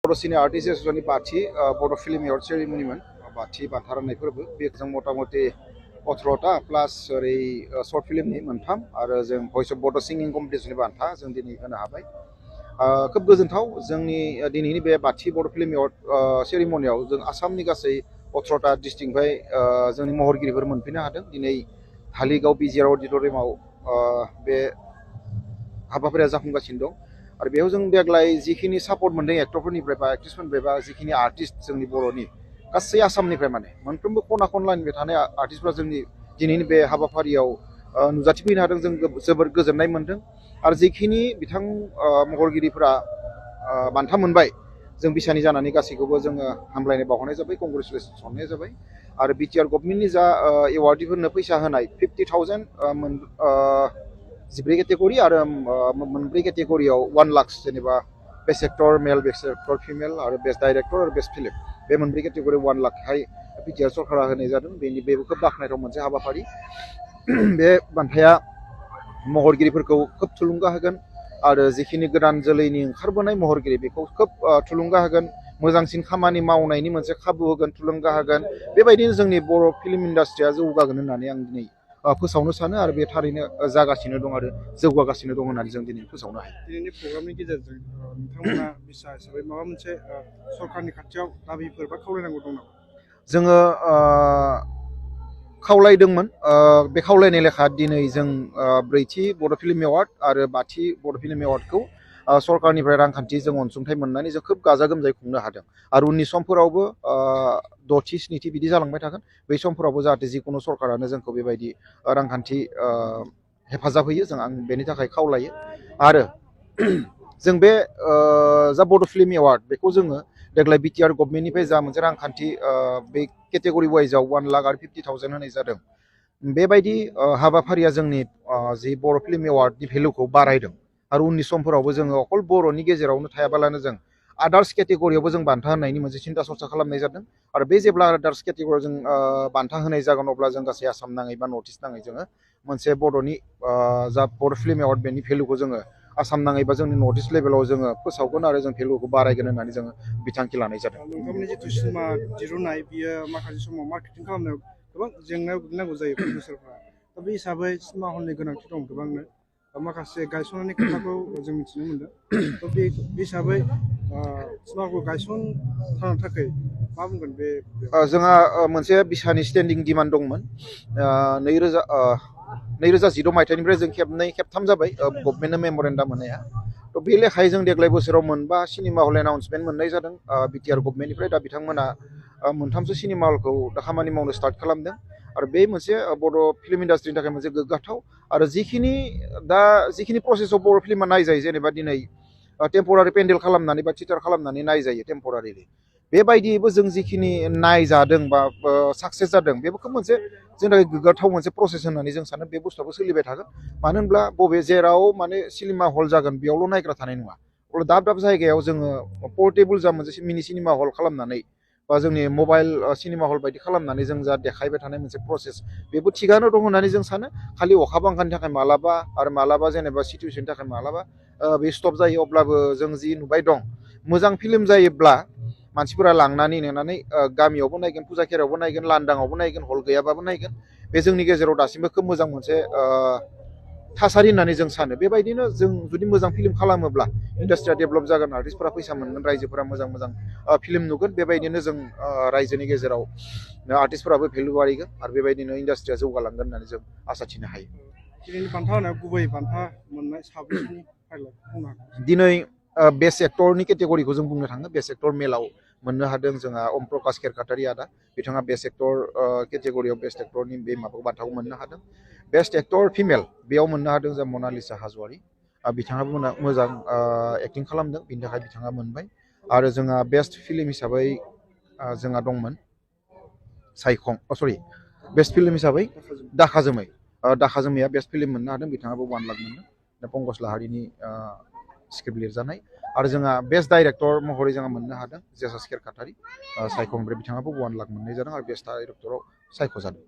बर' सिने artist एसोसिएशननि बाथि बड' film award सेरेमनिमोन बाथि बान्था राननाय फोरबो बेजों मथा-मथि 18टा प्लास ओरै सर्ट फिल्मनि मोनथाम आरो जों भइस अफ बड' सिंगिं कम्पिटिशननि बान्था जों दिनै होनो हाबाय। खोब गोजोनथाव जोंनि दिनैनि बे बाथि बड' फिल्म एवार्ड सेरेमनियाव जों आसामनि गासै 18टा डिस्ट्रिक्टनिफ्राय जोंनि महरगिरिफोर मोनफैनो हादों। दिनै धालिगाव बिजिआर अडिट'रियामाव बे हाबाफारिया जाफुंगासिनो दं आरो बेयाव जों देग्लाय जिखिनि सापर्ट मोनदों एक्टरफोरनिफ्राय बा एक्ट्रिसफोरनिफ्राय बा जिखिनि आर्टिस्ट जोंनि बर'नि गासै आसामनिफ्राय माने मोनफ्रोमबो खना खनलानिफ्राय थानाय आर्टिस्टफ्रा जोंनि दिनैनि बे हाबाफारियाव नुजाथिफैनो हादों। जों जोबोर गोजोननाय मोनदों आरो जिखिनि बिथां महरगिरिफोरा बान्था मोनबाय जों बिसानि जानानै गासैखौबो जोङो हामलायनाय बावहरनाय जाबाय, कंग्रेचुलेसन्स हरनाय जाबाय आरो बिटिआर गभर्नमेन्टनि जा एवार्डीफोरनो फैसा होनाय 50,000 जिब्रै केटेगरि आरो मोनब्रै केटेगरियाव 1 लाख जेनेबा best actor male, best actor female आरो बेस्ट डाइरेक्टर आरो बेस्ट फिल्म बे मोनब्रै केटेगरि 1 लाखहाय बिटिआर सरकारा होनाय जादों। बेबो खोब बाख्नायथाव मोनसे हाबाफारि। बे बान्थाया महरगिरिफोरखौ खोब थुलुंगा होगोन आरो जिखिनि गोदान जोलैनि ओंखारबोनाय महरगिरि बेखौ खोब थुलुंगा होगोन, मोजांसिन खामानि मावनायनि मोनसे खाबु होगोन, थुलुंगा होगोन। बेबायदिनो जोंनि बर' फिल्म इन्डास्ट्रिया जौगागोन होननानै आं दिनै फोसावनो सानो आरो बे थारैनो जागासिनो दं आरो जौगागासिनो दं होननानै जों दिनै फोसावनो हायो। दिनैनि प्रग्रामनि गेजेरजों नोंथांमोना बिसा हिसाबै माबा मोनसे सरकारनि खाथियाव दाबिफोर बा खावलायनांगौ दं नामा? जोङो खावलायदोंमोन बे खावलायनाय लेखा दिनै जों ब्रैथि बड' फिल्म एवार्ड आरो बाथि बड' फिल्म एवार्डखौ सरकारनिफ्राय रांखान्थि जों अनसुंथाइ मोननानै जों खोब गाजा गोमजायै खुंनो हादों आरो उननि समफोरावबो 6थि 7थि बिदि जालांबाय थागोन। बै समफोरावबो जाहाथे जिकुनु सरकारानो जोंखौ बेबायदि रांखान्थि हेफाजाब होयो आं बेनि थाखाय खावलायो आरो जों बे जा बड' फिल्म एवार्ड बेखौ जोङो देग्लाय बिटिआर गभर्नमेन्टनिफ्राय जा मोनसे रांखान्थि बे केटेगरि वाइजआव 1 लाख आरो 50,000 होनाय जादों। बेबायदि हाबाफारिया जोंनि जि बर' फिल्म एवार्डनि भेलुखौ बारायदों आरो उननि समफोरावबो जोङो अकल बर'नि गेजेरावनो थायाबालानो जों आदार्स केटेगरियावबो जों बान्था होनायनि मोनसे सिन्था सरसा खालामनाय जादों आरो बे जेब्ला आदार्स केटेगरियाव जों बान्था होनाय जागोन अब्ला जों गासै आसाम नाङै बा नर्थ इस्ट नाङै जोङो मोनसे बड'नि जा बर' फिल्म एवार्ड बेनि भेलुखौ जोङो आसाम नाङै बा जोंनि नर्थ इस्ट लेभेलाव जोङो फोसावगोन आरो जों भेलुखौ बारायगोन होननानै जोङो बिथांखि लानाय जादों। नोंथांमोननि जिथु सिनेमा दिरुननाय बियो माखासे समाव मार्केटिं खालामनायाव गोबां जेंनायाव गोग्लैनांगौ जायो प्रडिउसारफ्रा। दा बे हिसाबै सिनेमा हलनि गोनांथि दं गोबांनो, माखासे गायसननायनि खोथाखौ जों मिथिनो मोनदों। दा बे हिसाबै सिनेमा हल गायसनथारनो थाखाय मा बुंगोन बे? जोंहा मोनसे बिसानि स्टेन्डिं डिमान्ड दंमोन। 2016 मायथाइनिफ्राय जों खेबनै खेबथाम जाबाय गभर्नमेन्टनो मेम'रेन्डाम होनाया। थ' बे लेखायै जों देग्लाय बोसोराव मोनबा सिनेमा हल एनाउन्समेन्ट मोननाय जादों बिटिआर गभर्नमेन्टनिफ्राय। दा बिथांमोना मोनथामसो सिनेमा हलखौ दा खामानि मावनो स्टार्ट खालामदों आरो बे मोनसे बड' फिल्म इन्डास्ट्रिनि थाखाय मोनसे गोग्गाथाव आरो जिखिनि प्रसेसआव बर' फिल्मा नायजायो जेनेबा दिनै टेम्परारि पेन्डेल खालामनानै बा थियेटार खालामनानै नायजायो टेम्परारिलि, बेबायदियैबो जों जिखिनि नायजादों बा साक्सेस जादों बेबो खोब मोनसे जोंनि थाखाय गोग्गाथाव मोनसे प्रसेस होननानै जों सानो। बे बुस्थुआबो सोलिबाय थागोन, मानो होनब्ला बबे जेराव माने सिनेमा हल जागोन बेयावल' नायग्रा थानाय नङा, अब्ला दाब दाब जायगायाव जोङो पर्टेबोल जा मोनसे मिनि सिनेमा हल खालामनानै बा जोंनि मबाइल सिनेमा हल बायदि खालामनानै जों जा देखायबाय थानाय मोनसे प्रसेस बेबो थिगानो दं होननानै जों सानो। खालि अखा बांखानि थाखाय मालाबा जेनेबा सिटुवेसननि थाखाय मालाबा बे स्टप जायो, अब्लाबो जों जि नुबाय दं मोजां फिल्म जायोब्ला मानसिफोरा लांनानै नेनानै गामियावबो नायगोन, फुजा खेरायावबो नायगोन, लांदाङावबो नायगोन, हल गैयाबाबो नायगोन। बे जोंनि गेजेराव दासिमबो खोब मोजां मोनसे थासारि होननानै जों सानो। बेबायदिनो जों जुदि मोजां फिल्म खालामोब्ला इन्डास्ट्रिया डेभेलप जागोन, आर्टिस्टफोरा फैसा मोनगोन, रायजोफोरा मोजां फिल्म नुगोन। बेबायदिनो जों रायजोनि गेजेराव आर्टिस्टफोराबो भेलु बारायगोन आरो बेबायदिनो इन्डास्ट्रिया जौगालांगोन होननानै जों आसा थिनो हायो। दिनैनि बान्था होनायाव गुबै बान्था मोननाय साब्रैसोनि फारिलाइ बुंनो हागोन? दिनै बेस्ट एक्टरनि केटेगरिखौ जों बुंनो थाङो। बेस्ट एक्टर मेलाव मोननो हादों जोंहा अम प्रकाश खेरखातारि आदा, बिथाङा बेस्ट एक्टर केटेगरियाव बेस्ट एक्टरनि बे बान्थाखौ मोननो हादों। बेस्ट एक्टर फिमेल बेयाव मोननो हादों जों मनालिसा हाज'वारि, बिथाङाबो मोजां एक्टिं खालामदों, बिनि थाखाय बिथाङा मोनबाय। आरो जोंहा बेस्ट फिल्म हिसाबै जोंहा दंमोन बेस्ट फिल्म हिसाबै दाखा जोमै, दाखा जोमैया बेस्ट फिल्म मोननो हादों, बिथाङाबो 1 लाख मोनदों। दा पंकज लाहारिनि स्क्रिप्ट लिरजानाय। आरो जोंहा बेस्ट डाइरेक्टर महरै जोंहा मोननो हादों जेसास खेरखातारि, सायख'निफ्राय बिथाङाबो 1 लाख मोननाय जादों आरो बेस्ट डाइरेक्टराव सायख'जादों।